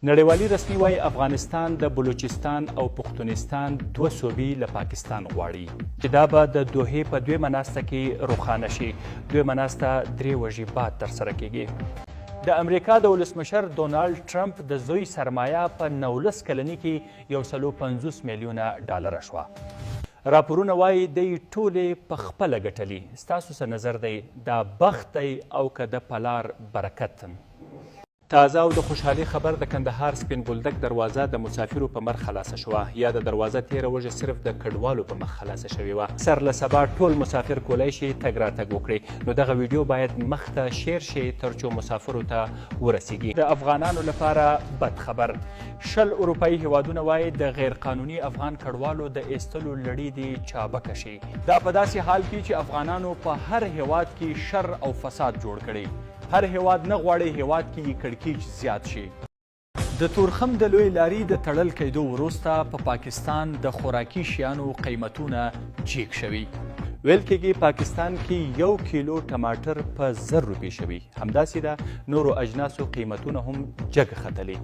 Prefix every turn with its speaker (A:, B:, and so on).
A: نړیوالي رسنۍ وايي افغانستان د بلوچستان او پښتونستان دوه صوبې له پاکستان غواړي. چې دا به د دوحې په دویمه ناسته کې روښانه شي. دویمه ناسته درې وږي بعد ترسره کیږي. د امریکا د ولسمشر دونالډ ټرمپ د زوی سرمایه په 19 کلني کې 150 میلیونه ډالره شوه. راپورونه وايي دی ټولې په خپله ګټلي. ستاسو څه نظر دی دا بخت دی او که د پلار برکت؟ تازه او د خوشحالي خبر د کندهار سپین بولدک دروازه د مسافرو په مرخ خلاصه شوه. یاده دروازه تیره وږه صرف د کډوالو په مخ خلاصه شوې وه. سر له سبا ټول مسافر کولای شي تګ راتګ وکړي. نو دغه ویډیو باید مخته شیر شي ترڅو مسافرو ته ورسیږي. د افغانانو لپاره بد خبر، 20 اروپایي هیوادونه وایي د غیرقانوني افغان کډوالو د ایستلو لړۍ دې چابکه شي. دا په داسې حال کې چې افغانانو په هر هیواد کې شر او فساد جوړ کړي. هر هیواد نه غواړي هیواد کې یې کړکیچ زیات شي. د تورخم د لوی لاري د تړل کېدو وروسته په پاکستان د خوراکي شیانو قیمتونه جیګ شوي. ویل کېږي پاکستان کې 1 کیلو ټماټر په 1000 روپې شوي. همداسې ده نورو اجناسو قیمتونه هم جګ ختلي.